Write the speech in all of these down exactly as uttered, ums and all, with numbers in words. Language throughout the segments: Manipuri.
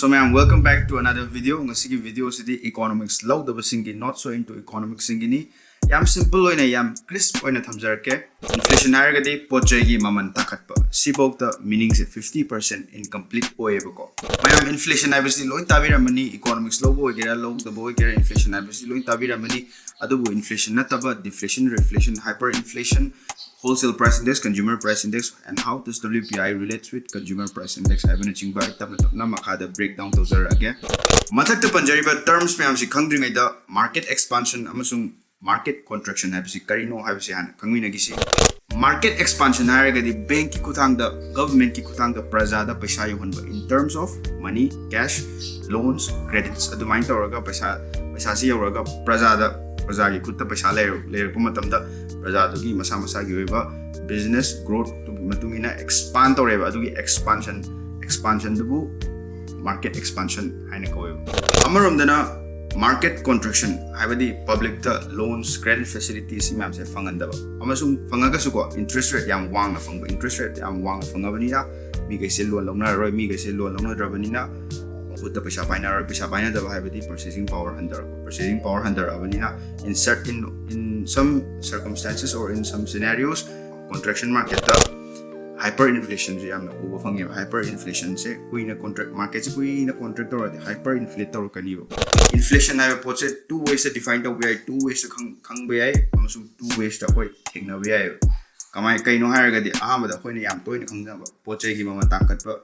So ꯃꯌꯥꯝ, welcome back to another video. ꯉꯁꯤꯒꯤ video CD economics ꯂꯧꯗꯕꯁꯤꯡꯒꯤ, not so into economics ꯁꯤꯡꯒꯤꯅꯤ. ꯌꯥꯝ simple ꯑꯣꯏꯅ, ꯌꯥꯝ crisp ꯑꯣꯏꯅ ꯊꯝꯖꯔꯛꯀꯦ. Inflation ꯍꯥꯏꯔꯒꯗꯤ ꯄꯣꯠ ꯆꯩꯒꯤ ꯃꯃꯜ ꯇꯥꯡꯈꯠꯄ, ꯁꯤꯐꯧꯗ meaning ꯁꯦ fifty percent incomplete ꯑꯣꯏꯌꯦꯕꯀꯣ. ꯃꯌꯥꯝ, inflation ꯍꯥꯏꯕꯁꯤ ꯂꯣꯏ ꯇꯥꯕꯤꯔꯝꯃꯅꯤ, economics ꯂꯧꯕ ꯑꯣꯏꯒꯦꯔꯥ ꯂꯧꯗꯕ ꯑꯣꯏꯒꯦꯔꯥ, inflation ꯍꯥꯏꯕꯁꯤ ꯂꯣꯏ ꯇꯥꯕꯤꯔꯝꯃꯅꯤ. ꯑꯗꯨꯕꯨ inflation ꯅꯠꯇꯕ deflation, reflation, hyperinflation, wholesale price index, consumer price index, and how does W P I relates with consumer price index ꯍꯥꯏꯕꯅꯆꯤꯡꯕ ꯑꯩ ꯇꯞꯅ ꯇꯞꯅ ꯃꯈꯥꯗ breakdown ꯇꯧꯖꯔꯛꯑꯒꯦ. ꯃꯊꯛꯇ ꯄꯟꯖꯔꯤꯕ terms ꯃꯌꯥꯝꯁꯤ ꯈꯪꯗ꯭ꯔꯤꯉꯩꯗ market expansion ꯑꯃꯁꯨꯡ market contraction ꯍꯥꯏꯕꯁꯤ ꯀꯔꯤꯅꯣ ꯍꯥꯏꯕꯁꯤ ꯍꯥꯟꯅ ꯈꯪꯃꯤꯟꯅꯈꯤꯁꯤ. Market expansion ꯍꯥꯏꯔꯒꯗꯤ bank ꯀꯤ ꯈꯨꯠꯊꯥꯡꯗ, government ꯀꯤ ꯈꯨꯠꯊꯥꯡꯗ ꯄ꯭ꯔꯖꯥꯗ ꯄꯩꯁꯥ ꯌꯧꯍꯟꯕ, in terms of money, cash, loans, credits, ꯑꯗꯨꯃꯥꯏꯅ ꯇꯧꯔꯒ ꯄꯩꯁꯥ, ꯄꯩꯁꯥꯁꯤ ꯌꯧꯔꯒ ꯄ꯭ꯔꯖꯥꯗ, ꯄ꯭ꯔꯖꯥꯒꯤ ꯈꯨꯠꯇ ꯄꯩꯁꯥ ꯂꯩꯔ-, ꯂꯩꯔꯛꯄ ꯃꯇꯝꯗ ꯄ꯭ꯔꯖꯥꯗꯨꯒꯤ ꯃꯁꯥ ꯃꯁꯥꯒꯤ ꯑꯣꯏꯕ business growth ꯇꯨꯒꯤ ꯃꯇꯨꯡ ꯏꯟꯅ expand ꯇꯧꯔꯦꯕ꯫ ꯑꯗꯨꯒꯤ expansion, expansion ꯗꯨꯕꯨ market expansion ꯍꯥꯏꯅ ꯀꯧꯋꯦꯕ꯫ ꯑꯃꯔꯣꯝꯗꯅ market contraction ꯍꯥꯏꯕꯗꯤ public ꯇ loans, credit facilities ꯁꯤ ꯃꯌꯥꯝꯁꯦ ꯐꯪꯍꯟꯗꯕ, ꯑꯃꯁꯨꯡ ꯐꯪꯉꯒꯁꯨꯀꯣ, interest rate ꯌꯥꯝ ꯋꯥꯡꯅ ꯐꯪꯕ, interest rate ꯌꯥꯝ ꯋꯥꯡꯅ ꯐꯪꯉꯕꯅꯤꯅ ꯃꯤꯈꯩꯁꯦ loan ꯂꯧꯅꯔꯔꯣꯏ, ꯃꯤꯈꯩꯁꯦ loan ꯂꯧꯅꯗ꯭ꯔꯕꯅꯤꯅ ꯃꯈꯨꯠꯇ ꯄꯩꯁꯥ ꯄꯥꯏꯅꯔꯔꯣꯏ, ꯄꯩꯁꯥ ꯄꯥꯏꯅꯗꯕ ꯍꯥꯏꯕꯗꯤ purchasing power ꯍꯟꯊꯔꯛꯄ, purchasing power ꯍꯟꯊꯔꯛꯑꯕꯅꯤꯅ in cer-, in, in some circumstances or in some scenarios contraction market ꯇ hyperinflation ꯁꯦ ꯌꯥꯝꯅ ꯎꯕ ꯐꯪꯉꯦꯕ꯫ Hyperinflation ꯁꯦ ꯀꯨꯏꯅ contract, market ꯁꯦ ꯀꯨꯏꯅ contract ꯇꯧꯔꯗꯤ hyperinflate ꯇꯧꯔꯛꯀꯅꯤꯕ꯫ Inflation ꯍꯥꯏꯕ ꯄꯣꯠꯁꯦ two ways ꯇ define ꯇꯧꯕ ꯌꯥꯏ, two ways ꯇ ꯈꯪ-, ꯈꯪꯕ ꯌꯥꯏ, ꯑꯃꯁꯨꯡ two ways ꯇ ꯑꯩꯈꯣꯏ ꯊꯦꯡꯅꯕ ꯌꯥꯏꯑꯕ꯫ ꯀꯃꯥꯏ, ꯀꯩꯅꯣ ꯍꯥꯏꯔꯒꯗꯤ, ꯑꯍꯥꯟꯕꯗ ꯑꯩꯈꯣꯏꯅ ꯌꯥꯝ ꯇꯣꯏꯅ ꯈꯪꯅꯕ ꯄꯣꯠ ꯆꯩꯒꯤ ꯃꯃꯜ ꯇꯥꯡꯈꯠꯄ,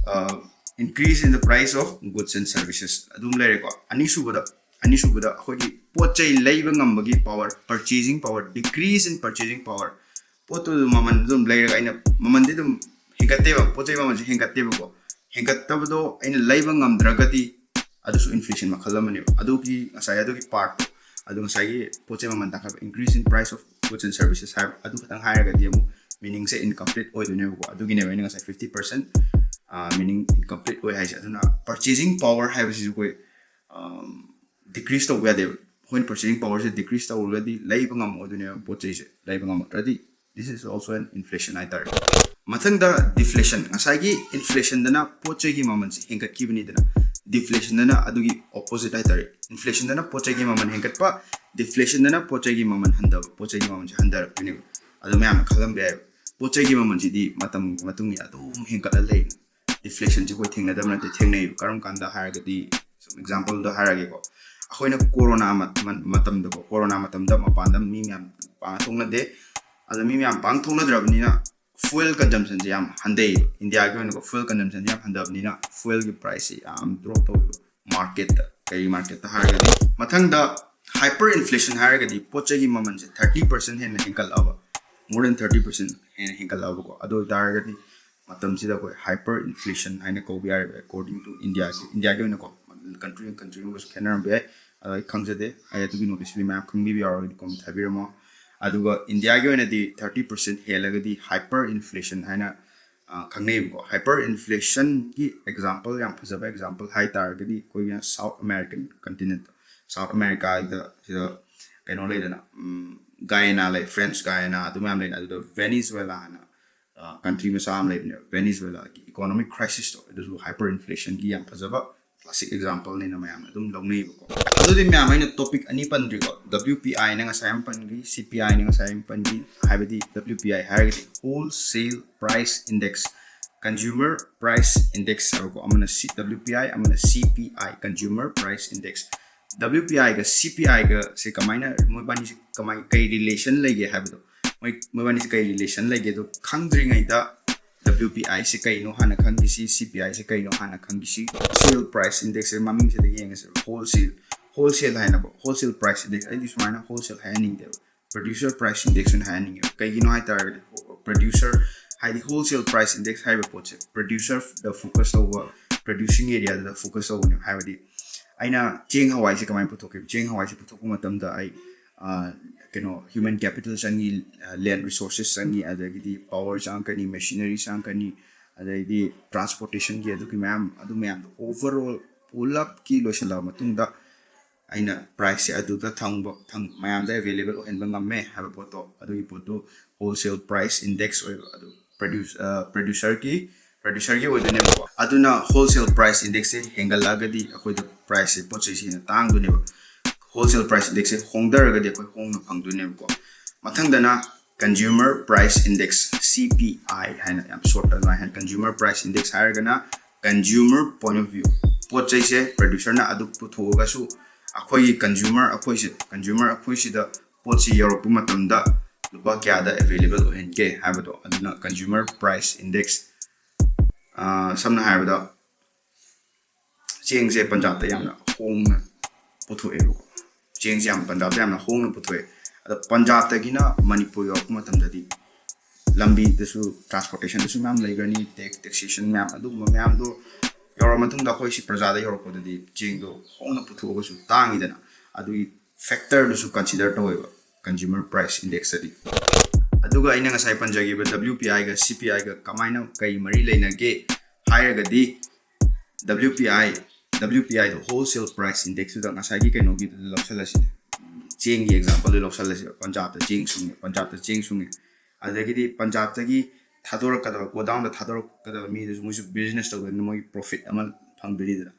ꯑ, increase in the price of goods and services ꯑꯗꯨꯝ ꯂꯩꯔꯦꯀꯣ꯫ ꯑꯅꯤꯁꯨꯕꯗ, ꯑꯅꯤꯁꯨꯕꯗ ꯑꯩꯈꯣꯏꯒꯤ ꯄꯣꯠ ꯆꯩ ꯂꯩꯕ ꯉꯝꯕꯒꯤ power, purchasing power, decrease in purchasing power꯫ ꯄꯣꯠꯇꯨ ꯑꯗꯨꯝ ꯃꯃꯜ ꯑꯗꯨꯝ ꯂꯩꯔꯒ ꯑꯩꯅ ꯃꯃꯜꯗꯤ ꯑꯗꯨꯝ ꯍꯦꯟꯒꯠꯇꯦꯕ, ꯄꯣꯠ ꯆꯩ ꯃꯃꯜꯁꯦ ꯍꯦꯟꯒꯠꯇꯦꯕꯀꯣ꯫ ꯍꯦꯟꯒꯠꯇꯕꯗꯣ ꯑꯩꯅ ꯂꯩꯕ ꯉꯝꯗ꯭ꯔꯒꯗꯤ ꯑꯗꯨꯁꯨ inflation ꯃꯈꯜ ꯑꯃꯅꯦꯕ꯫ ꯑꯗꯨꯒꯤ ꯉꯁꯥꯏ ꯑꯗꯨꯒꯤ part ꯇꯣ, ꯑꯗꯨ ꯉꯁꯥꯏꯒꯤ ꯄꯣꯠ ꯆꯩ ꯃꯃꯜ ꯇꯥꯡꯈꯠꯄ, increase in price of goods and services ꯍꯥꯏꯕ ꯑꯗꯨ ꯈꯛꯇꯪ ꯍꯥꯏꯔꯒꯗꯤ ꯑꯃꯨꯛ meaning ꯁꯦ incomplete ꯑꯣꯏꯗꯣꯏꯅꯦꯕꯀꯣ꯫ ꯑꯗꯨꯒꯤꯅꯦꯕ ꯑꯩꯅ ꯉꯁꯥꯏ fifty percent meaning incomplete ꯑꯣꯏ ꯍꯥꯏꯁꯦ꯫ ꯑꯗꯨꯅ purchasing power ꯍꯥꯏꯕꯁꯤꯁꯨ ꯑꯩꯈꯣꯏ decrease ꯇꯧꯕ ꯌꯥꯗꯦꯕ꯫ ꯑꯩꯈꯣꯏꯅ purchasing power ꯁꯦ decrease ꯇꯧꯔꯒꯗꯤ ꯂꯩꯕ ꯉꯝꯃꯛꯑꯣꯏꯗꯣꯏꯅꯦꯕ ꯄꯣꯠ ꯆꯩꯁꯦ꯫ ꯂꯩꯕ ꯉꯝꯃꯛꯇ꯭ꯔꯗꯤ this is also an inflation ꯍꯥꯏꯇꯥꯔꯦ꯫ ꯃꯊꯪꯗ ꯗꯤꯐ꯭ꯂꯦꯁꯟ, ꯉꯁꯥꯏꯒꯤ ꯏꯟꯐ꯭ꯂꯦꯁꯟꯗꯅ ꯄꯣꯠ ꯆꯩꯒꯤ ꯃꯃꯜꯁꯦ ꯍꯦꯟꯒꯠꯈꯤꯕꯅꯤꯗꯅ, ꯗꯤꯐ꯭ꯂꯦꯁꯟꯗꯅ ꯑꯗꯨꯒꯤ ꯑꯣꯄꯣꯖꯤꯠ ꯍꯥꯏꯇꯥꯔꯦ, ꯏꯟꯐ꯭ꯂꯦꯁꯟꯗꯅ ꯄꯣꯠ ꯆꯩꯒꯤ ꯃꯃꯜ ꯍꯦꯟꯒꯠꯄ, ꯗꯤꯐ꯭ꯂꯦꯁꯟꯗꯅ ꯄꯣꯠ ꯆꯩꯒꯤ ꯃꯃꯜ ꯍꯟꯊꯕ, ꯄꯣꯠ ꯆꯩꯒꯤ ꯃꯃꯜꯁꯦ ꯍꯟꯊꯔꯛꯇꯣꯏꯅꯦꯕ꯫ ꯑꯗꯣ ꯃꯌꯥꯝꯅ ꯈꯜꯂꯝꯕ ꯌꯥꯏꯕ, ꯄꯣꯠ ꯆꯩꯒꯤ ꯃꯃꯜꯁꯤꯗꯤ ꯃꯇꯝꯒꯤ ꯃꯇꯨꯡ ꯏꯟꯅ ꯑꯗꯨꯝ ꯍꯦꯟꯒꯠꯂ ꯂꯩ꯫ ꯗꯤꯐ꯭ꯂꯦꯁꯟꯁꯦ ꯑꯩꯈꯣꯏ ꯊꯦꯡꯅꯗꯕ ꯅꯠꯇꯦ, ꯊꯦꯡꯅꯩꯕ꯫ ꯀꯔꯝ ꯀꯥꯟꯗ ꯍꯥꯏꯔꯒꯗꯤ, ꯁꯨꯝ ꯑꯦꯛꯖꯥꯝꯄꯜꯗ ꯍꯥꯏꯔꯒꯦꯀꯣ, ꯑꯩꯈꯣꯏꯅ ꯀꯣꯔꯣꯅꯥ ꯃꯇꯝꯗꯀꯣ, ꯀꯣꯔꯣꯅꯥ ꯃꯇꯝꯗ ꯃꯄꯥꯟꯗ ꯃꯤ ꯃꯌꯥꯝ ꯄꯥꯡ ꯊꯣꯛꯅꯗꯦ꯫ ꯑꯗꯣ ꯃꯤ ꯃꯌꯥꯝ ꯄꯥꯡ ꯊꯣꯛꯅꯗ꯭ꯔꯕꯅꯤꯅ ꯐ꯭ꯌꯨꯑꯦꯜ ꯀꯟꯖꯝꯁꯟꯁꯦ ꯌꯥꯝ ꯍꯟꯊꯩꯌꯦꯕ꯫ ꯏꯟꯗꯤꯌꯥꯒꯤ ꯑꯣꯏꯅꯀꯣ, ꯐ꯭ꯌꯨꯑꯦꯜ ꯀꯟꯖꯝꯁꯟꯁꯦ ꯌꯥꯝ ꯍꯟꯊꯕꯅꯤꯅ ꯐ꯭ꯌꯨꯑꯦꯜꯒꯤ ꯄ꯭ꯔꯥꯏꯁꯁꯦ ꯌꯥꯝ ꯗ꯭ꯔꯣꯞ ꯇꯧꯋꯦꯕ ꯃꯥꯔꯀꯦꯠꯇ꯫ ꯀꯔꯤ ꯃꯥꯔꯀꯦꯠꯇ ꯍꯥꯏꯔꯒꯗꯤ, ꯃꯊꯪꯗ ꯍꯥꯏꯄꯔ ꯏꯟꯐ꯭ꯂꯦꯁꯟ ꯍꯥꯏꯔꯒꯗꯤ ꯄꯣꯠ ꯆꯩꯒꯤ ꯃꯃꯜꯁꯦ ꯊꯥꯔꯇꯤ ꯄꯔꯁꯦꯟ ꯍꯦꯟꯅ ꯍꯦꯟꯒꯠꯂꯛꯑꯕ, ꯃꯣꯔ ꯗꯦꯟ ꯊꯥꯔꯇꯤ ꯄꯔꯁꯦꯟ ꯍꯦꯟꯅ ꯍꯦꯟꯒꯠꯂꯛꯑꯕꯀꯣ꯫ ꯑꯗꯨ ꯑꯣꯏꯇꯥꯔꯒꯗꯤ ꯃꯇꯝꯁꯤꯗ ꯑꯩꯈꯣꯏ ꯍꯥꯏꯄꯔ ꯏꯟꯐ꯭ꯂꯦꯁꯟ ꯍꯥꯏꯅ ꯀꯧꯕ ꯌꯥꯔꯦꯕ, ꯑꯦꯀꯣꯔꯗꯤꯡ ꯇꯨ ꯏꯟꯗꯤꯌꯥꯒꯤ, ꯏꯟꯗꯤꯌꯥꯒꯤ ꯑꯣꯏꯅꯀꯣ꯫ ꯀꯟꯇ꯭ꯔꯤ ꯀꯟꯇ꯭ꯔꯤ ꯑꯃꯒꯁꯨ ꯈꯦꯠꯅꯔꯝꯕ ꯌꯥꯏ꯫ ꯑꯗꯣ ꯑꯩ ꯈꯪꯖꯗꯦ, ꯑꯩ ꯑꯗꯨꯒꯤ ꯅꯣꯂꯦꯖꯇꯨꯗꯤ ꯃꯌꯥꯝ ꯈꯪꯕꯤꯕ ꯌꯥꯎꯔꯒꯗꯤ ꯀꯣꯃꯦꯟ ꯍꯥꯏꯕꯤꯔꯝꯃꯣ꯫ ꯑꯗꯨꯒ ꯏꯟꯗꯤꯌꯥꯒꯤ ꯑꯣꯏꯅꯗꯤ ꯊꯥꯔꯇꯤ ꯄꯔꯁꯦꯟ ꯍꯦꯜꯂꯒꯗꯤ ꯍꯥꯏꯄꯔ ꯏꯟꯐ꯭ꯂꯦꯁꯟ ꯍꯥꯏꯅ, ꯑ, ꯈꯪꯅꯩꯌꯦꯕꯀꯣ꯫ ꯍꯥꯏꯄꯔ ꯏꯟꯐ꯭ꯂꯦꯁꯟꯒꯤ ꯑꯦꯛꯖꯥꯝꯄꯜ, ꯌꯥꯝ ꯐꯖꯕ ꯑꯦꯛꯖꯥꯝꯄꯜ ꯍꯥꯏ ꯇꯥꯔꯒꯗꯤ ꯑꯩꯈꯣꯏꯒꯤ ꯁꯥꯎꯠ ꯑꯃꯦꯔꯤꯀꯟ ꯀꯟꯇꯤꯅꯦꯟꯠ, ꯁꯥꯎꯠ ꯑꯃꯦꯔꯤꯀꯥꯗ ꯁꯤꯗ ꯀꯩꯅꯣ ꯂꯩꯗꯅ, ꯎꯝ, ꯒꯥꯌꯦꯅꯥ ꯂꯩ, ꯐ꯭ꯔꯦꯟꯁ ꯒꯥꯌꯦꯅꯥ, ꯑꯗꯨ ꯃꯌꯥꯝ ꯂꯩꯅ꯫ ꯑꯗꯨꯗ ꯚꯦꯅꯤꯖꯨꯋꯦꯂꯥ ꯍꯥꯏꯅ, ꯑ, ꯀꯟꯇ꯭ꯔꯤ ꯃꯆꯥ ꯑꯃ ꯂꯩꯕꯅꯦꯕ, ꯚꯦꯅꯤꯖꯨꯋꯦꯂꯥꯒꯤ ꯏꯀꯣꯅꯣꯃꯤꯛ ꯈ꯭ꯔꯥꯏꯁꯤꯁꯇꯣ, ꯑꯗꯨꯁꯨ ꯍꯥꯏꯄꯔ ꯏꯟꯐ꯭ꯂꯦꯁꯟꯒꯤ ꯌꯥꯝ ꯐꯖꯕ ꯀ꯭ꯂꯥꯁꯤꯛ ꯑꯦꯛꯖꯥꯝꯄꯜꯅꯤꯅ ꯃꯌꯥꯝꯅ ꯑꯗꯨꯝ ꯂꯧꯅꯩꯌꯦꯕꯀꯣ꯫ ꯑꯗꯨꯗꯤ ꯃꯌꯥꯝ, ꯑꯩꯅ ꯇꯣꯄꯤꯛ ꯑꯅꯤ ꯄꯟꯗ꯭ꯔꯤꯀꯣ, ꯗꯕ꯭ꯂꯤꯎ ꯄꯤ ꯑꯥꯏꯅ ꯉꯁꯥꯏ ꯑꯃ ꯄꯟꯈꯤ, ꯁꯤ ꯄꯤ ꯑꯥꯏꯅ ꯉꯁꯥꯏ ꯑꯃ ꯄꯟꯈꯤ꯫ ꯍꯥꯏꯕꯗꯤ ꯗꯕ꯭ꯂꯤꯎ ꯄꯤ ꯑꯥꯏ ꯍꯥꯏꯔꯒꯗꯤ wholesale price index, consumer price index ꯍꯥꯏꯕꯀꯣ, ꯑꯃꯅ ꯁꯤ, ꯗꯕ꯭ꯂꯤꯎ ꯄꯤ ꯑꯥꯏ, ꯑꯃꯅ C P I, consumer price index. W P ꯑꯥꯏꯒ ꯁꯤ ꯄꯤ ꯑꯥꯏꯒꯁꯦ ꯀꯃꯥꯏꯅ, ꯃꯣꯏꯕꯥꯅꯤꯁꯦ ꯀꯃꯥꯏ, ꯀꯩ ꯔꯤꯂꯦꯁꯟ ꯂꯩꯒꯦ ꯍꯥꯏꯕꯗꯣ, ꯃꯣꯏ, ꯃꯣꯏꯕꯥꯅꯤꯁꯦ ꯀꯩ ꯔꯤꯂꯦꯁꯟ ꯂꯩꯒꯦꯗꯣ ꯈꯪꯗ꯭ꯔꯤꯉꯩꯗ ꯗꯕ꯭ꯜꯌꯨ ꯄꯤ ꯑꯥꯏꯁꯦ ꯀꯩꯅꯣ ꯍꯥꯟꯅ ꯈꯪꯈꯤꯁꯤ, ꯁꯤ ꯄꯤ ꯑꯥꯏꯁꯦ ꯀꯩꯅꯣ ꯍꯥꯟꯅ ꯈꯪꯈꯤꯁꯤ꯫ ꯍꯣꯜꯁꯦꯜ ꯄ꯭ꯔꯥꯏꯁ ꯏꯟꯗꯦꯛꯁꯁꯦ ꯃꯃꯤꯡꯁꯤꯗ ꯌꯦꯡꯉꯁꯦ, ꯍꯣꯜꯁꯦꯜ, ꯍꯣꯜꯁꯦꯜ ꯍꯥꯏꯅꯀꯣ, ꯍꯣꯜꯁꯦꯜ ꯄ꯭ꯔꯥꯏꯁ ꯏꯟꯗꯦꯛꯁ꯫ ꯑꯩꯗꯤ ꯁꯨꯃꯥꯏꯅ ꯍꯣꯜꯁꯦꯜ ꯍꯥꯏꯍꯟꯅꯤꯡꯗꯦꯕ, ꯄ꯭ꯔꯗ꯭ꯌꯨꯁꯔ ꯄ꯭ꯔꯥꯏꯁ ꯏꯟꯗꯦꯛꯁ ꯑꯣꯏꯅ ꯍꯥꯏꯍꯟꯅꯤꯡꯉꯦꯕ꯫ ꯀꯩꯒꯤꯅꯣ ꯍꯥꯏ ꯇꯥꯔꯒꯗꯤ ꯄ꯭ꯔꯗ꯭ꯌꯨꯁꯔ ꯍꯥꯏꯗꯤ ꯍꯣꯜꯁꯦꯜ ꯄ꯭ꯔꯥꯏꯁ ꯏꯟꯗꯦꯛꯁ ꯍꯥꯏꯔꯤꯕ ꯄꯣꯠꯁꯦ ꯄ꯭ꯔꯗ꯭ꯌꯨꯁꯔꯗ ꯐꯣꯀꯁ ꯇꯧꯕ, ꯄ꯭ꯔꯗ꯭ꯌꯨꯁꯤꯡ ꯑꯦꯔꯤꯌꯥꯗꯨꯗ ꯐꯣꯀꯁ ꯇꯧꯕꯅꯦꯕ꯫ ꯍꯥꯏꯕꯗꯤ ꯑꯩꯅ ꯆꯦꯡ ꯍꯋꯥꯏꯁꯦ ꯀꯃꯥꯏꯅ ꯄꯨꯊꯣꯛꯀꯦ? ꯆꯦꯡ ꯍꯋꯥꯏꯁꯦ ꯄꯨꯊꯣꯛꯄ ꯃꯇꯝꯗ ꯑꯩ, ꯑ, ꯀꯩꯅꯣ, ꯍ꯭ꯌꯨꯃꯦꯟ ꯀꯦꯄꯤꯇꯦꯜ ꯆꯪꯉꯤ, ꯂꯦꯟ ꯔꯤꯁꯣꯔꯁꯦꯁ ꯆꯪꯉꯤ, ꯑꯗꯒꯤꯗꯤ ꯄꯥꯋꯔ ꯆꯪꯉꯛꯀꯅꯤ, ꯃꯦꯁꯤꯅꯔꯤ ꯆꯪꯉꯛꯀꯅꯤ, ꯑꯗꯩꯗꯤ ꯇ꯭ꯔꯥꯟꯁꯄꯣꯔꯇꯦꯁꯟꯒꯤ ꯑꯗꯨꯒꯤ ꯃꯌꯥꯝ, ꯑꯗꯨ ꯃꯌꯥꯝꯗꯣ ꯑꯣꯚꯔꯑꯣꯜ ꯄꯨꯂꯞꯀꯤ ꯂꯣꯏꯁꯤꯜꯂꯕ ꯃꯇꯨꯡꯗ ꯑꯩꯅ ꯄ꯭ꯔꯥꯏꯁꯁꯦ ꯑꯗꯨꯗ ꯊꯝꯕ, ꯊꯝ-, ꯃꯌꯥꯝꯗ ꯑꯦꯕꯦꯂꯦꯕꯜ ꯑꯣꯏꯍꯟꯕ ꯉꯝꯃꯦ ꯍꯥꯏꯕ ꯄꯣꯠꯇꯣ, ꯑꯗꯨꯒꯤ ꯄꯣꯠꯇꯨ ꯍꯣꯜꯁꯦꯜ ꯄ꯭ꯔꯥꯏꯁ ꯏꯟꯗꯦꯛꯁ ꯑꯣꯏꯕ꯫ ꯑꯗꯨ ꯄ꯭ꯔꯗ꯭ꯌꯨꯁ ꯄ꯭ꯔꯗ꯭ꯌꯨꯁꯔꯒꯤ ꯄ꯭ꯔꯗ꯭ꯌꯨꯁꯔꯒꯤ ꯑꯣꯏꯗꯣꯏꯅꯦꯕꯀꯣ꯫ ꯑꯗꯨꯅ ꯍꯣꯜꯁꯦꯜ ꯄ꯭ꯔꯥꯏꯁ ꯏꯟꯗꯦꯛꯁꯁꯦ ꯍꯦꯟꯒꯠꯂꯛꯑꯒꯗꯤ ꯑꯩꯈꯣꯏꯗ ꯄ꯭ꯔꯥꯏꯁꯁꯦ, ꯄꯣꯠ ꯆꯩꯁꯦ ꯍꯦꯟꯅ ꯇꯥꯡꯗꯣꯏꯅꯦꯕ꯫ ꯍꯣꯜꯁꯦꯜ ꯄ꯭ꯔꯥꯏꯁ ꯏꯟꯗꯦꯛꯁꯁꯦ ꯍꯣꯡꯊꯔꯒꯗꯤ ꯑꯩꯈꯣꯏ ꯍꯣꯡꯅ ꯐꯪꯗꯣꯏꯅꯦꯕꯀꯣ꯫ ꯃꯊꯪꯗꯅ ꯀꯟꯖ꯭ꯌꯨꯃꯔ ꯄ꯭ꯔꯥꯏꯁ ꯏꯟꯗꯦꯛꯁ, ꯁꯤ ꯄꯤ ꯑꯥꯏ ꯍꯥꯏꯅ ꯌꯥꯝ ꯁꯣꯔꯠꯇ ꯑꯗꯨꯃꯥꯏꯅ ꯍꯥꯏ꯫ ꯀꯟꯖ꯭ꯌꯨꯃꯔ ꯄ꯭ꯔꯥꯏꯁ ꯏꯟꯗꯦꯛꯁ ꯍꯥꯏꯔꯒꯅ ꯀꯟꯖ꯭ꯌꯨꯃꯔ ꯄꯣꯏꯟ ꯑꯣꯐ ꯚ꯭ꯌꯨ, ꯄꯣꯠ ꯆꯩꯁꯦ ꯄ꯭ꯔꯗ꯭ꯌꯨꯁꯔꯅ ꯑꯗꯨ ꯄꯨꯊꯣꯛꯑꯒꯁꯨ ꯑꯩꯈꯣꯏꯒꯤ ꯀꯟꯖ꯭ꯌꯨꯃꯔ ꯑꯩꯈꯣꯏꯁꯦ, ꯀꯟꯖ꯭ꯌꯨꯃꯔ ꯑꯩꯈꯣꯏꯁꯤꯗ ꯄꯣꯠꯁꯤ ꯌꯧꯔꯛꯄ ꯃꯇꯝꯗ ꯂꯨꯄꯥ ꯀꯌꯥꯗ ꯑꯦꯕꯦꯂꯦꯕꯜ ꯑꯣꯏꯍꯟꯒꯦ ꯍꯥꯏꯕꯗꯣ, ꯑꯗꯨꯅ ꯀꯟꯖ꯭ꯌꯨꯃꯔ ꯄ꯭ꯔꯥꯏꯁ ꯏꯟꯗꯦꯛꯁ꯫ ꯁꯝꯅ ꯍꯥꯏꯔꯕꯗ ꯆꯦꯡꯁꯦ ꯄꯟꯖꯥꯕꯇ ꯌꯥꯝꯅ ꯍꯣꯡꯅ ꯄꯨꯊꯣꯛꯑꯦꯕꯀꯣ꯫ ꯆꯦꯡꯁꯦ ꯌꯥꯝ ꯄꯟꯖꯥꯕꯇ ꯌꯥꯝꯅ ꯍꯣꯡꯅ ꯄꯨꯊꯣꯛꯑꯦ꯫ ꯑꯗꯣ ꯄꯟꯖꯥꯕꯇꯒꯤꯅ ꯃꯅꯤꯄꯨꯔ ꯌꯧꯔꯛꯄ ꯃꯇꯝꯗꯗꯤ ꯂꯝꯕꯤꯗꯁꯨ, ꯇ꯭ꯔꯥꯟꯁꯄꯣꯔꯇꯦꯁꯟꯗꯁꯨ ꯃꯌꯥꯝ ꯂꯩꯈ꯭ꯔꯅꯤ, ꯇꯦꯛꯁ, ꯇꯦꯛꯁꯦꯁꯟ ꯃꯌꯥꯝ, ꯑꯗꯨꯒꯨꯝꯕ ꯃꯌꯥꯝꯗꯣ ꯌꯧꯔ ꯃꯇꯨꯡꯗ ꯑꯩꯈꯣꯏ ꯁꯤ ꯄ꯭ꯔꯖꯥꯗ ꯌꯧꯔꯛꯄꯗꯗꯤ ꯆꯦꯡꯗꯣ ꯍꯣꯡꯅ ꯄꯨꯊꯣꯛꯑꯒꯁꯨ ꯇꯥꯡꯉꯤꯗꯅ, ꯑꯗꯨꯒꯤ ꯐꯦꯛꯇꯔꯗꯨꯁꯨ ꯀꯟꯁꯤꯗꯔ ꯇꯧꯋꯦꯕ ꯀꯟꯖ꯭ꯌꯨꯃꯔ ꯄ꯭ꯔꯥꯏꯁ ꯏꯟꯗꯦꯛꯁꯇꯗꯤ꯫ ꯑꯗꯨꯒ ꯑꯩꯅ ꯉꯁꯥꯏ ꯄꯟꯖꯈꯤꯕ ꯗꯕ꯭ꯂꯤꯎ ꯄꯤ ꯑꯥꯏꯒ ꯁꯤ ꯄꯤ ꯑꯥꯏꯒ ꯀꯃꯥꯏꯅ, ꯀꯩ ꯃꯔꯤ ꯂꯩꯅꯒꯦ ꯍꯥꯏꯔꯒꯗꯤ, W P I, W P ꯑꯥꯏꯗꯣ ꯍꯣꯜꯁꯦꯜ ꯄ꯭ꯔꯥꯏꯁ ꯏꯟꯗꯦꯛꯁꯇꯨꯗ ꯉꯁꯥꯏꯒꯤ ꯀꯩꯅꯣꯒꯤꯗꯨꯗ ꯂꯧꯁꯜꯂꯁꯤꯅꯦ, ꯆꯦꯡꯒꯤ ꯑꯦꯛꯖꯥꯝꯄꯜꯗꯨ ꯂꯧꯁꯜꯂꯁꯦꯕ꯫ ꯄꯟꯖꯥꯕꯇ ꯆꯦꯡ ꯁꯨꯡꯉꯦ, ꯄꯟꯖꯥꯕꯇ ꯆꯦꯡ ꯁꯨꯡꯉꯦ꯫ ꯑꯗꯒꯤꯗꯤ ꯄꯟꯖꯥꯕꯇꯒꯤ ꯊꯥꯗꯣꯔꯛꯀꯗꯕ, ꯒꯣꯗꯥꯎꯟꯗ ꯊꯥꯗꯣꯔꯛꯀꯗꯕ ꯃꯤꯗꯨꯁꯨ, ꯃꯣꯏꯁꯨ ꯕꯤꯖꯤꯅꯦꯁ ꯇꯧꯗꯣꯏꯅꯤꯅ ꯃꯣꯏꯒꯤ ꯄ꯭ꯔꯣꯐꯤꯠ ꯑꯃ ꯐꯪꯗꯣꯏꯅꯤꯗꯅ꯫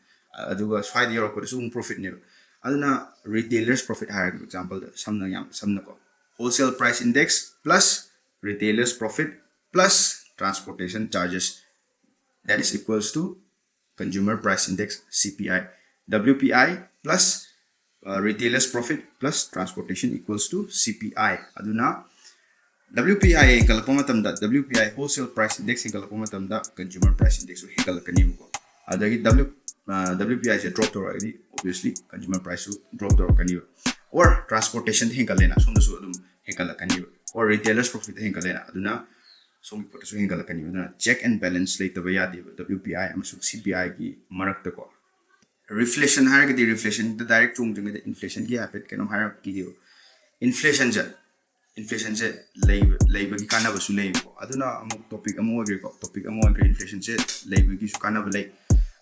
ꯑꯗꯨꯒ ꯁ꯭ꯋꯥꯏꯗ ꯌꯧꯔꯛꯄꯗꯁꯨ ꯑꯃꯨꯛ ꯄ꯭ꯔꯣꯐꯤꯠꯅꯦꯕ꯫ ꯑꯗꯨꯅ ꯔꯤꯇꯦꯂꯔꯁ ꯄ꯭ꯔꯣꯐꯤꯠ ꯍꯥꯏꯔꯒ ꯑꯦꯛꯖꯥꯝꯄꯜꯗ ꯁꯝꯅ, ꯌꯥꯝ ꯁꯝꯅꯀꯣ, wholesale price index plus retailers profit plus transportation charges, that is equals to consumer price index, C P I. W P I plus, uh, retailers profit plus transportation equals to C P I. ꯑꯗꯨꯅ W P I ꯍꯦꯟꯒꯠꯂꯛꯄ ꯃꯇꯝꯗ, W P I wholesale price index ꯍꯦꯟꯒꯠꯂꯛꯄ ꯃꯇꯝꯗ consumer price index ꯁꯨ ꯍꯦꯟꯒꯠꯂꯛꯀꯅꯤꯕꯀꯣ꯫ ꯑꯗꯒꯤ W, W P I say drop ꯇꯧꯔꯛꯑꯗꯤ obviously consumer price ꯁꯨ ꯗ꯭ꯔꯣꯞ ꯇꯧꯔꯛꯀꯅꯤꯕ꯫ Or transportation ꯗ ꯍꯦꯟꯒꯠꯂꯦꯅ, ꯁꯣꯝꯗꯁꯨ ꯑꯗꯨꯝ ꯍꯦꯟꯒꯠꯂꯛꯀꯅꯤꯕ꯫ Or retailers profit ꯇ ꯍꯦꯟꯒꯠꯂꯦꯅ, ꯑꯗꯨꯅ ꯁꯣꯝꯒꯤ ꯄꯣꯠꯇꯁꯨ ꯍꯦꯟꯒꯠꯂꯛꯀꯅꯤꯕ꯫ ꯑꯗꯨꯅ check and balance ꯂꯩꯇꯕ ꯌꯥꯗꯦꯕ W P I ꯑꯃꯁꯨꯡ C P I ꯒꯤ ꯃꯔꯛꯇꯀꯣ꯫ ꯔꯤꯐ꯭ꯂꯦꯁꯟ ꯍꯥꯏꯔꯒꯗꯤ, ꯔꯤꯐ꯭ꯂꯦꯁꯟꯗ ꯗꯥꯏꯔꯦꯛ ꯆꯣꯡꯗ꯭ꯔꯤꯉꯩꯗ ꯏꯟꯐ꯭ꯂꯦꯁꯟꯒꯤ ꯍꯥꯏꯐꯦꯠ ꯀꯩꯅꯣꯝ ꯍꯥꯏꯔꯛꯈꯤꯒꯦꯕ꯫ ꯏꯟꯐ꯭ꯂꯦꯁꯟꯁꯦ, ꯏꯟꯐ꯭ꯂꯦꯁꯟꯁꯦ ꯂꯩꯕ, ꯂꯩꯕꯒꯤ ꯀꯥꯟꯅꯕꯁꯨ ꯂꯩꯌꯦꯕꯀꯣ꯫ ꯑꯗꯨꯅ ꯑꯃꯨꯛ ꯇꯣꯄꯤꯛ ꯑꯃ ꯑꯣꯏꯈ꯭ꯔꯦꯀꯣ꯫ ꯇꯣꯄꯤꯛ ꯑꯃ ꯑꯣꯏꯈ꯭ꯔꯦ, ꯏꯟꯐ꯭ꯂꯦꯁꯟꯁꯦ ꯂꯩꯕꯒꯤꯁꯨ ꯀꯥꯟꯅꯕ ꯂꯩ꯫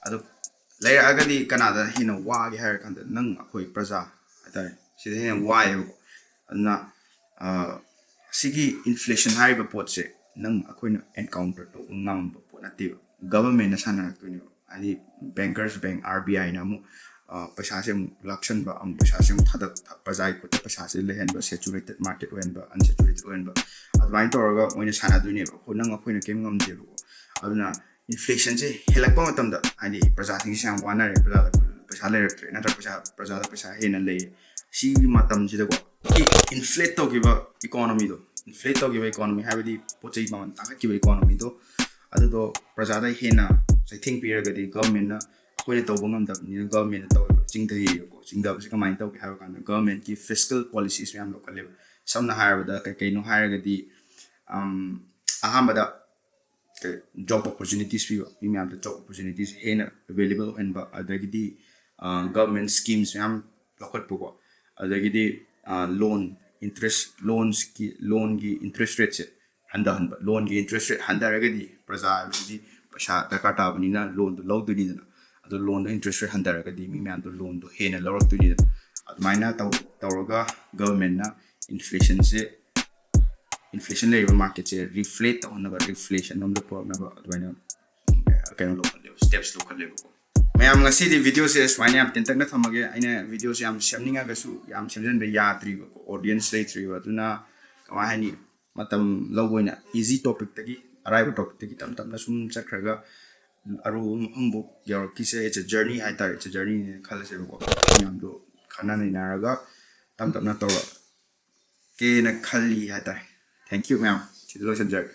ꯑꯗꯣ ꯂꯩꯔꯛꯑꯒꯗꯤ ꯀꯅꯥꯗ ꯍꯦꯟꯅ ꯋꯥꯒꯦ ꯍꯥꯏꯔ ꯀꯥꯟꯗ, ꯅꯪ, ꯑꯩꯈꯣꯏ ꯄ꯭ꯔꯖꯥ ꯍꯥꯏꯇꯥꯔꯦ, ꯁꯤꯗ ꯍꯦꯟꯅ ꯋꯥꯏꯑꯦꯕꯀꯣ꯫ ꯑꯗꯨꯅ, ꯑ, ꯁꯤꯒꯤ ꯏꯟꯐ꯭ꯂꯦꯁꯟ ꯍꯥꯏꯔꯤꯕ ꯄꯣꯠꯁꯦ ꯅꯪ ꯑꯩꯈꯣꯏꯅ encounter ꯇꯧꯕ ꯉꯝꯕ ꯄꯣꯠ ꯅꯠꯇꯦꯕ꯫ Government ꯅ ꯁꯥꯟꯅꯔꯛꯇꯣꯏꯅꯦꯕ꯫ ꯍꯥꯏꯗꯤ bankers bank, RBI ꯅ ꯑꯃꯨꯛ ꯑ, ꯄꯩꯁꯥꯁꯦ ꯑꯃꯨꯛ ꯂꯥꯛꯁꯟꯕ, ꯑꯃꯨꯛ ꯄꯩꯁꯥꯁꯦ ꯑꯃꯨꯛ ꯊꯥꯗ ꯄ꯭ꯔꯖꯥꯒꯤ ꯈꯨꯠꯇ ꯄꯩꯁꯥꯁꯦ ꯂꯩꯍꯟꯕ, saturated market ꯑꯣꯏꯍꯟꯕ, unsaturated ꯑꯣꯏꯍꯟꯕ, ꯑꯗꯨꯃꯥꯏꯅ ꯇꯧꯔꯒ ꯃꯣꯏꯅ ꯁꯥꯟꯅꯗꯣꯏꯅꯦꯕ꯫ ꯑꯩꯈꯣꯏ ꯅꯪ ꯑꯩꯈꯣꯏꯅ ꯀꯩꯝ ꯉꯝꯗꯦꯕꯀꯣ꯫ ꯑꯗꯨꯅ inflation ꯁꯦ ꯍꯦꯜꯂꯛꯄ ꯃꯇꯝꯗ, ꯍꯥꯏꯗꯤ ꯄ꯭ꯔꯖꯥꯁꯤꯡꯁꯦ ꯌꯥꯝ ꯋꯥꯅꯔꯦ, ꯄ꯭ꯔꯖꯥꯗ ꯄꯩꯁꯥ ꯂꯩꯔꯛꯇ꯭ꯔꯦ, ꯅꯠꯇ꯭ꯔꯒ ꯄꯩꯁꯥ, ꯄ꯭ꯔꯖꯥꯗ ꯄꯩꯁꯥ ꯍꯦꯟꯅ ꯂꯩ, ꯁꯤꯒꯤ ꯃꯇꯝꯁꯤꯗꯀꯣ inflate ꯇꯧꯈꯤꯕ economy ꯗꯣ, inflate ꯇꯧꯈꯤꯕ economy ꯍꯥꯏꯕꯗꯤ ꯄꯣꯠ ꯆꯩ ꯃꯃꯜ ꯇꯥꯡꯈꯠꯈꯤꯕ economy ꯗꯣ, ꯑꯗꯨꯗꯣ ꯄ꯭ꯔꯖꯥꯗ ꯍꯦꯟꯅ ꯆꯩꯊꯦꯡ ꯄꯤꯔꯒꯗꯤ government ꯅ, ꯑꯩꯈꯣꯏꯅ ꯇꯧꯕ ꯉꯝꯗꯕꯅꯤꯅ government ꯅ ꯇꯧꯋꯦꯕ, ꯆꯤꯡꯊꯩꯌꯦꯕꯀꯣ꯫ ꯆꯤꯡꯊꯕꯁꯤ ꯀꯃꯥꯏꯅ ꯇꯧꯒꯦ ꯍꯥꯏꯕ ꯀꯥꯟꯗ government ꯀꯤ fiscal policies ꯃꯌꯥꯝ ꯂꯧꯈꯠꯂꯦꯕ꯫ ꯁꯝꯅ ꯍꯥꯏꯔꯕꯗ ꯀꯩ ꯀꯩꯅꯣ ꯍꯥꯏꯔꯒꯗꯤ, ꯑꯝ, ꯑꯍꯥꯟꯕꯗ job opportunities ꯄꯤꯕ, ꯃꯤ ꯃꯌꯥꯝꯗ job opportunities ꯍꯦꯟꯅ available ꯑꯣꯏꯍꯟꯕ, ꯑꯗꯒꯤꯗꯤ government schemes ꯃꯌꯥꯝ ꯂꯧꯈꯠꯄꯀꯣ, ꯑꯗꯒꯤꯗꯤ loan interest, loans ꯀꯤ, loan ꯒꯤ interest rate ꯁꯦ ꯍꯟꯊꯍꯟꯕ꯫ Loan ꯒꯤ interest rate ꯍꯟꯊꯔꯒꯗꯤ ꯄ꯭ꯔꯖꯥ ꯍꯥꯏꯕꯁꯤꯗꯤ ꯄꯩꯁꯥ ꯗꯔꯀꯥꯔ ꯇꯥꯕꯅꯤꯅ loan ꯗꯣ ꯂꯧꯗꯣꯏꯅꯤꯗꯅ, ꯑꯗꯣ loan ꯗꯣ interest rate ꯍꯟꯊꯔꯒꯗꯤ ꯃꯤ ꯃꯌꯥꯝꯗꯣ loan ꯗꯣ ꯍꯦꯟꯅ ꯂꯧꯔꯛꯇꯣꯏꯅꯤꯗꯅ꯫ ꯑꯗꯨꯃꯥꯏꯅ ꯇꯧ-, ꯇꯧꯔꯒ government ꯅ inflation ꯁꯦ, inflation ꯂꯩꯔꯤꯕ market ꯁꯦ reflate ꯇꯧꯍꯟꯅꯕ, reflation ꯂꯣꯝꯗ ꯄꯨꯔꯛꯅꯕ ꯑꯗꯨꯃꯥꯏꯅ ꯀꯩꯅꯣ ꯂꯧꯈꯠꯂꯦꯕ, steps ꯂꯧꯈꯠꯂꯦꯕꯀꯣ꯫ ꯃꯌꯥꯝ, ꯉꯁꯤꯗꯤ video ꯁꯦ ꯁꯨꯃꯥꯏꯅ ꯌꯥꯝ ꯇꯦꯟꯇꯛꯅ ꯊꯝꯃꯒꯦ꯫ ꯑꯩꯅ video ꯁꯦ ꯌꯥꯝ ꯁꯦꯝꯅꯤꯡꯉꯒꯁꯨ ꯌꯥꯝ ꯁꯦꯝꯖꯤꯟꯕ ꯌꯥꯗ꯭ꯔꯤꯕꯀꯣ, audience ꯂꯩꯇ꯭ꯔꯤꯕ꯫ ꯑꯗꯨꯅ ꯀꯃꯥꯏ ꯍꯥꯏꯅꯤ, ꯃꯇꯝ ꯂꯧꯕ ꯑꯣꯏꯅ easy topic ꯇꯒꯤ, ꯑꯔꯥꯏꯕ topic ꯇꯒꯤ ꯇꯞ ꯇꯞꯅ ꯁꯨꯝ ꯆꯠꯈ꯭ꯔꯒ ꯑꯔꯨꯕ ꯃꯐꯝꯕꯨ ꯌꯧꯔꯛꯈꯤꯁꯦ꯫ It's a journey ꯍꯥꯏꯇꯥꯔꯦ, it's a journey ꯅꯦ ꯈꯜꯂꯁꯦꯕꯀꯣ꯫ ꯃꯌꯥꯝꯗꯣ ꯈꯟꯅ ꯅꯩꯅꯔꯒ ꯇꯞ ꯇꯞꯅ ꯇꯧꯔꯛꯀꯦꯅ ꯈꯜꯂꯤ ꯍꯥꯏꯇꯥꯔꯦ꯫ Thank you ꯃꯌꯥꯝ, ꯁꯤꯗ ꯂꯣꯏꯁꯤꯟꯖꯔꯒꯦ꯫